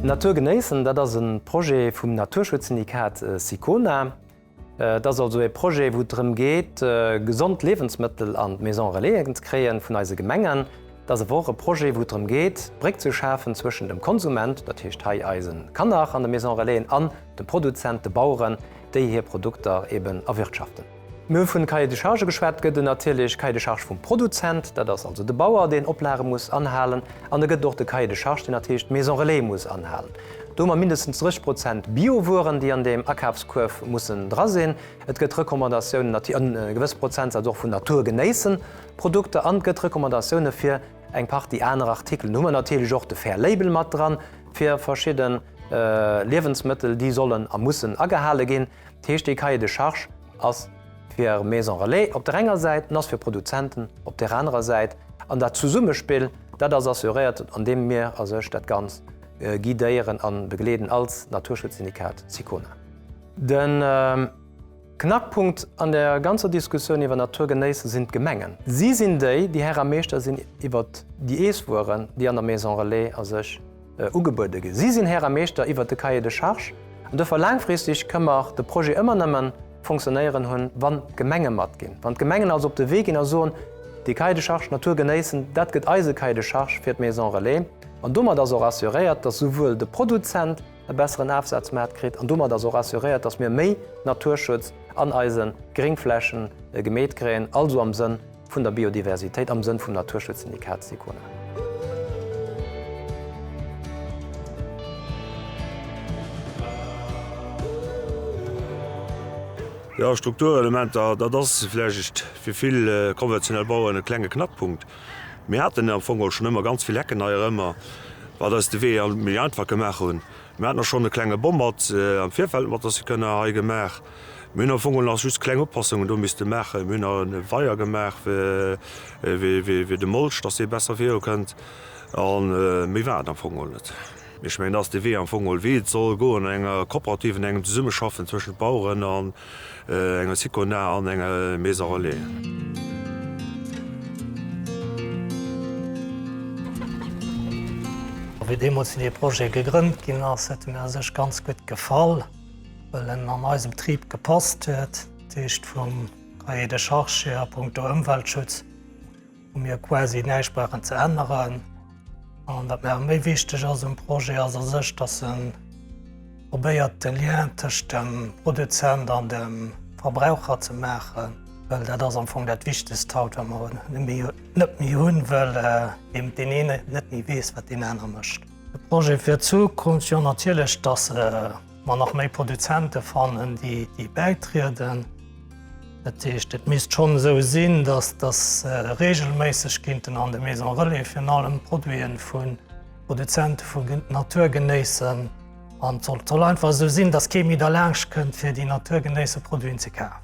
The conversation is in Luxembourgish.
Natur genéissen, dat ass e Projet vum Naturschutzsyndikat Sicona. Et ass also e Projet, wou et drëm geet, gesond Liewensmëttel an d'Maison Relaisen ze kréien vun eise Gemengen. Et ass awer och e Projet, wou et drëm geet, d'Bréck ze schafen zwëschen dem Konsument, dat heescht hei eise Kanner an de Maison Relaisen, an dem Produzent, de Baueren, déi hir Produkter eben erwirtschaften. Mir hu vun Cahier de charges geschwat. Et gëtt en natierlech Cahier de charges vum Produzent, dat ass also de Bauer, deen Oplage muss anhalen, an e gëtt och de Cahier de charges, deen natierlech d'Maison Relais muss anhalen. Do hu mer mindestens 30 Prozent Biowueren, déi an deem Akafskuerf mussen dra sinn. Et gëtt Recommandatiounen, e gewësse Prozentsaz och vun naturgenéissen Produkter, an et gëtt Recommandatioune fir eng Partie aner Artikelen. Do hu mer natierlech och de Fair Label mat dran fir verschidde Liewensmëttel, déi sollen a mussen agehale ginn. Dat heescht, dee Cahier de charges ass fir Maison Relais op der enger Säit an ass fir Produzenten op där anerer Säit. An dat Zesummespill, dat ass assuréiert, andeem mir a sech dat Ganz guidéieren a begleeden als Naturschutzsyndikat Sicona. De Knackpunkt an der ganzer Diskussioun iwwer Natur genéissen sinn d'Gemengen. Si sinn déi, déi Här a Meeschter sinn iwwer déi Eesswueren, déi an der Maison Relais a sech ugebuede ginn. Si sinn Här a Meeschter iwwert de Cahier de charges an duerfir laangfristeg kënne mer de Projet ëmmer nëmme funktionéieren hunn, wann d'Gemenge matginn. Wann d'Gemengen also op de Wee ginn a soen, dee Cahier de charges Natur genéissen, dat gëtt eise Cahier de charges fir d'Maison Relais. An domat ass och assuréiert, dass souwuel de Produzent e besseren Afsazmaart kritt an domat ass och assuréiert, dass mir méi Naturschutz an eise Gréngflächen gemeet kréien, also am Sënn vun der Biodiversitéit, am Sënn vum Naturschutzsyndikat Sicona. Jo, Strukturelementer, dat ass vläicht fir vill konventionell Baueren e klenge Knackpunkt. Mir haten am Fong och schonn ëmmer ganz vill Hecken hei erëmmer, wat eis de Wee méi einfach gemaach hunn. Mir haten och schonn e klenge Bommert am Virfeld mat der Sicona hei gemaach. Mir hunn am Fong nach just kleng Upassungen do misste maachen. Mir hunn nach e Weier gemaach fir de Mulch, dass dee besser virukënnt. A méi war et am Fong geholl net. Mee ech mengen, dat ass de Wee am Fong geholl, wéi et soll goen an enger Kooperative, an engem Zesummeschaffen zwëschent Baueren an enger Sicona an enger Maison Relais. Wéi deemools dee Projet gegrënnt ginn ass, huet e mir a sech ganz gutt gefall. well en an eise Betrib gepasst huet. Dat heescht vum Cahier de charges hier a punkto Ëmweltschutz hu mir quasi näischt brauchen ze änneren. An wat mir awer méi wichteg ass um Projet ass a sech, datt e probéiert de Lien tëscht dem Produzent an dem Verbraucher ze maachen, well dat ass am Fong dat Wichtegst haut, wat mer net méi hunn, well eben deen een net méi weess, wat deen aner mécht. De Projet fir d'Zukunft, jo natierlech, datt mer nach méi Produzente fannen, déi bäitrieden. Dat heescht, et misst schonn esou sinn, datt datt reegelméisseg kinnten an de Maisons Relais virun allem Produite vu Produzente vu Natur genéissen. An et soll einfach esou sinn, datt kee méi derlaanscht kënnt, fir déi naturgenéisse Produiten ze kafen.